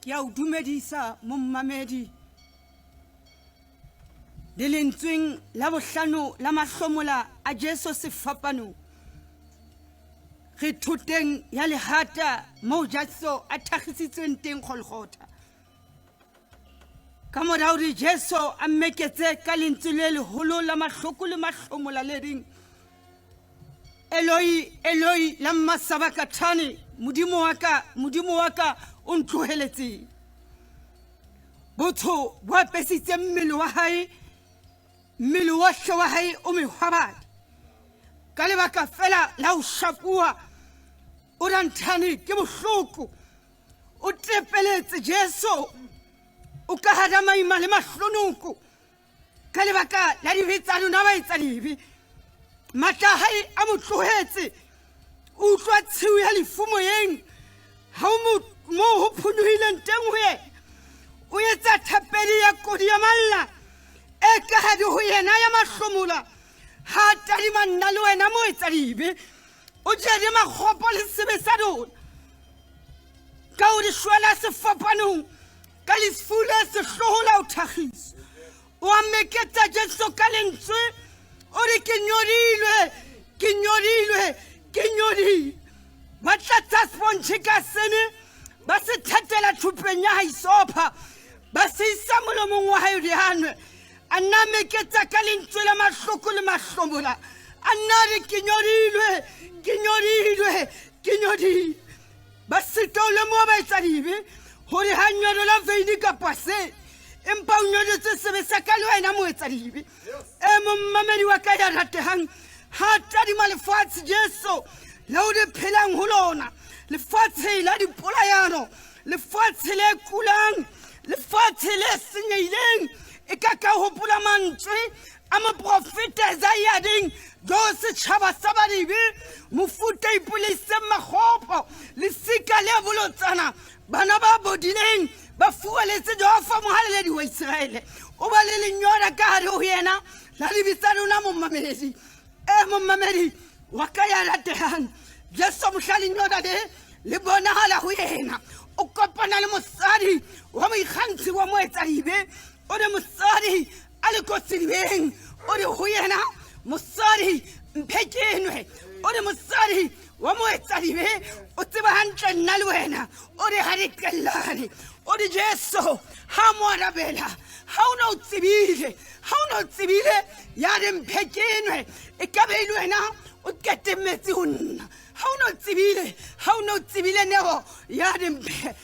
Ke a o dumedisa mommamedi le lentsweng la bohlano la mahlomola a Jesu sefapanong. Re thoteng ya lehata moo Jesu a thakgisitsweng teng Golgotha. Ka mora hore Jesu a mmeketse ka lentswe le leholo la mahloko le mahlomola le reng Eloi, Eloi, lamma sabakathane, Modimo wa ka, Modimo wa ka, o ntloheletseng. Botho bo apesitse mmele wa hae, mmele wohle wa hae o mehwabadi. Ka lebaka fela la ho shapuwa, o ranthane ke bohloko, o tepeletse Jesu, o ka hara maima le mahlonoko. Ka lebaka la dibe tsa lona baetsadibe, matla a hae a mo tlohetse. O utlwa tshiu ya lefu moyeng, ha o moo ho phonyohileng teng ho yena. O etsa thapedi ya kodi ya malla e ka hare ho yena ya mahlomola. Ha a tadima nna le wena moetsadibe, o jere makgopo le sebe sa rona. Ka ho di shwela sefapanong ka lefu le sehloho la ho thakgiswa. O a meketsa Jesu ka lentswe, o re ke nyorilwe, ke nyorilwe, ke nyorilwe. Ba tlatsa spontshe ka sene, ba se thatela thupeng ya haisopha, ba se isa molomong wa hae hore a nwe. A nna a meketsa ka lentswe la mahloko le mahlomola, a nna a re ke nyorilwe, ke nyorilwe, ke nyorilwe. Ba sitwa ho lemoha baetsadibe hore ha nyorelwa veine kapa se, empa o nyoretswe sebe sa ka le wena moetsadibe. E mommamedi wa ka ya ratehang, ha tadima lefatshe Jesu leo re phelang ho lona, lefatshe la dipolayano, lefatshe le kulang, lefatshe le senyehileng, e ka ka hopola mantswe a moprofeta Isaia ding jo setšhaba sa badibe mofuta ipoleiseng makgopo lesika le bolotsana bana ba bodileng ba fuwaletse Jehova mohalaledi wa Iseraele o ba le lenyora ka gare ho yena la dibe tsa lona momamedi e momamedi wa ka ya rategang Jesu mohla lenyora le le bonagala go yena o kopana le mosadi wa moikgantshi wa moetsadibe o re mosadi a le ko sedibeng o re go yena mosadi mphe ke nwe o re mosadi wa moetsadibe o tseba hantle nna le wena o re ga re qellane o re jesu ha mo arabela ha o ne o tsebile ha o ne o tsebile ya re mphe ke nwe e ka be e le wena o kete metsi go nna ha o ne o tsebile ha o ne o tsebile neo ya re mphe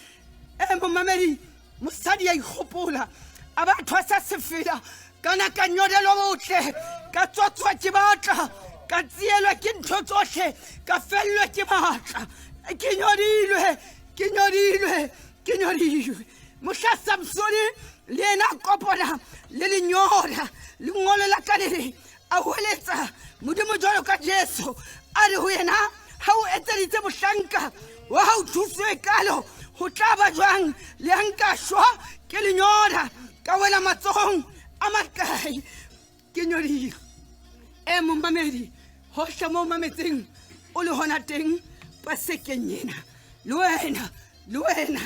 e momamedi Mosadi a ikgopola a ba thwasa sefela kana ka nyorelwa botle ka tswatswa ke batla ka tsielwa ke ntho tsohle ka fellwa ke matla ke nyorilwe ke nyorilwe ke nyorilwe mohla Samsone le yena a kopana le lenyora lengolo la ka le re a hweletsa modimo jwalo ka jesu a re ho yena ha o etseditse mohlanka wa ha o thuso e kalo ho tla ba jwang le ha nka shwa ke lenyora ka wela matsohong a makae ke nyorile e momamedi hohle mo mametseng o le hona teng pasekeng ena le wena le wena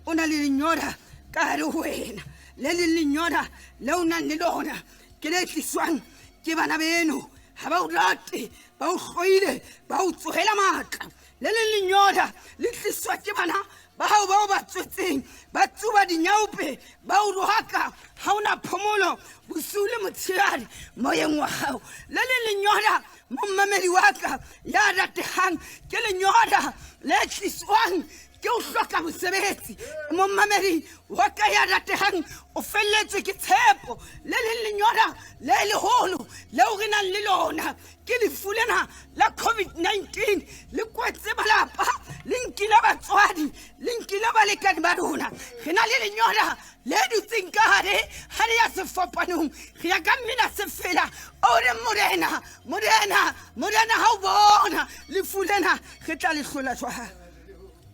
o na le lenyora ka gare ho wena le leng lenyora le o nang le lona ke le tliswang ke bana beno ha ba o rate ba o hloile ba o tsohela matla le leng lenyora le tliswa ke bana ba hao bao ba tswetseng ba tsuba dinyaope ba o rohaka ha o na phomolo bosiu le motshehare moyeng wa gago le leng lenyora mommamedi wa ka ya rategang ke lenyora le tliswang ke o hloka mosebetsi mommamedi wa ka ya rategang o felletswe ke tshepo le leng lenyora le leholo leo re nang le lona ke lefu lena la covid-19 le kwetse malapa le nkile batswadi le nkile balekane ba rona re na le lenyora le dutseng ka gare ga re ya sefapanong re ya ka mmina sefela o re morena morena morena ga o bona lefu lena re tla le hlola jwang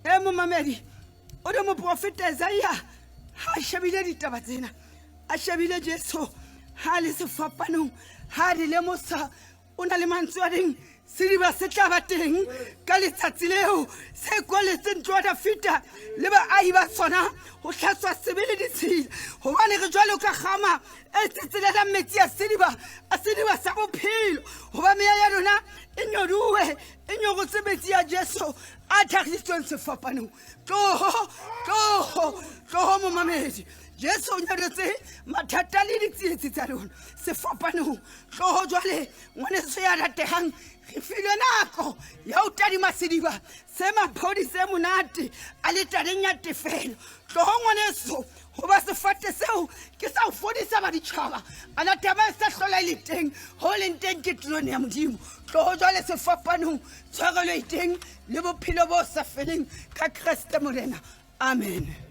e momamedi o re moprofeta Isaia ha a shebile ditaba tsena a shebile Jesu ha a le sefapanong ha a di lemosa o na le mantswe a reng Sediba se tla ba teng ka letsatsi leo se kwaletseng ntlo ya Dafita le baahi ba sona ho hlatswa sebe le ditshila, hobane re jwalo ka kgama e tsetselelang metsi a sediba a sediba sa bophelo, hoba meya ya rona e nyoduwe e nyorotse metsi a Jesu a thakgisitsweng sefapanong. Tloho, tloho, tloho momamedi. Jesu o nyoretse mathata le ditsietsi tsa rona sefapanong. Tloho jwale ngwaneso ya rategang, re filwe nako ya ho tadima sediba se maphodi se monate a le tabeng ya tefelo. Tloho ngwaneso, goba sefate seo ke sa go fodisa baditšhaba, ana taba e sa hlola e le teng, go leng teng ke terone ya Modimo. Tlogo jwale sefapanong, tshwarelo e teng le bophelo bo sa feleng ka Kreste Morena. Amen.